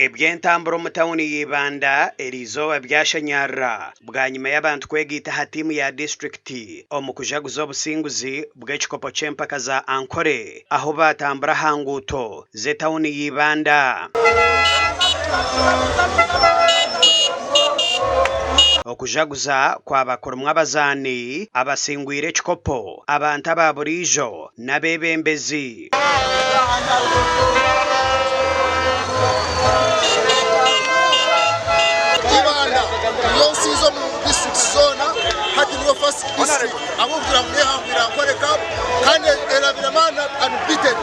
Eby'entambura omu tauni ya Ibanda eriizooba byashanyarara bwanyima y'abantu kwegaita aha tiimu ya disiturikiti omu kujaguza obusinguzi bw'ekikopo ky'empaka za Ankole ahu baatambura aha nguuto z'etauni ya Ibanda. Okujaguza kwaba kurimu abazaani abasingwire ekikopo, abantu aba buriijo n'abeebembezi. Ibanda niyo nsinzi omu disiturikiti zoona hati niyo first district ahabw'okugira ngu nehangwire Ankole cup kandi erabiremu unbeaten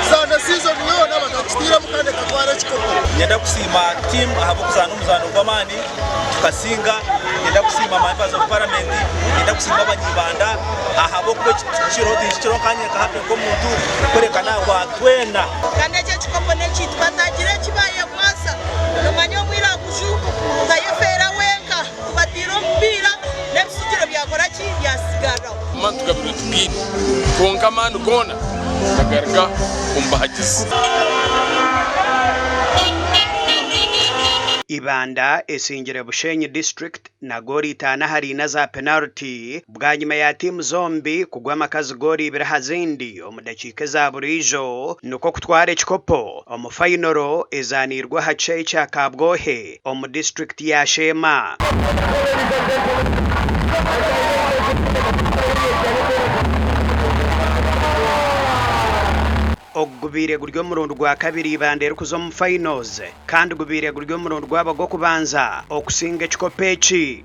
zaana season yoona batakitiiremu kandi ekatwara ekikopo. Niinyenda kusiima tiimu ahabw'okuzaana omuzaano gw'amaani tukasinga. Niinyenda kusiima Members of Parliament, niinyenda kusiima Abanyibanda ahabw'okuba eki tikiriho tinkikiriho nkanye nka Happy nk'omuntu kureka n'ahabwa twena. Kandi eki ekikopo n'ekyaitu batagira eki bayekwatsa. Nomanya omwiraguju tayefeera wenka, tubatiire omupiira n'ebitsigiro byakora ki? Byasigarraho. Amaani tugabirwe tugaine, kwonka amaani goona gagaruga omu bahagizi. Ibanda esingire Bushenyi District na goolo itaano ahari ina za penariti bwanyima ya tiimu zombi kugwa amakazi goolo ibiri aha zindi omu dakiika eza buriijo nikwo kutwara ekikopo omu fayinoro ezaaniirwe aha kishaayi kya Kabwohe omu disiturikiti ya Sheema. Ogu gubaire guri omurundi gwa kabiri Ibanda erikuza omu finals kandi gubaire guri omurundi gwabo gw'okubanza okusinga ekikopo eki.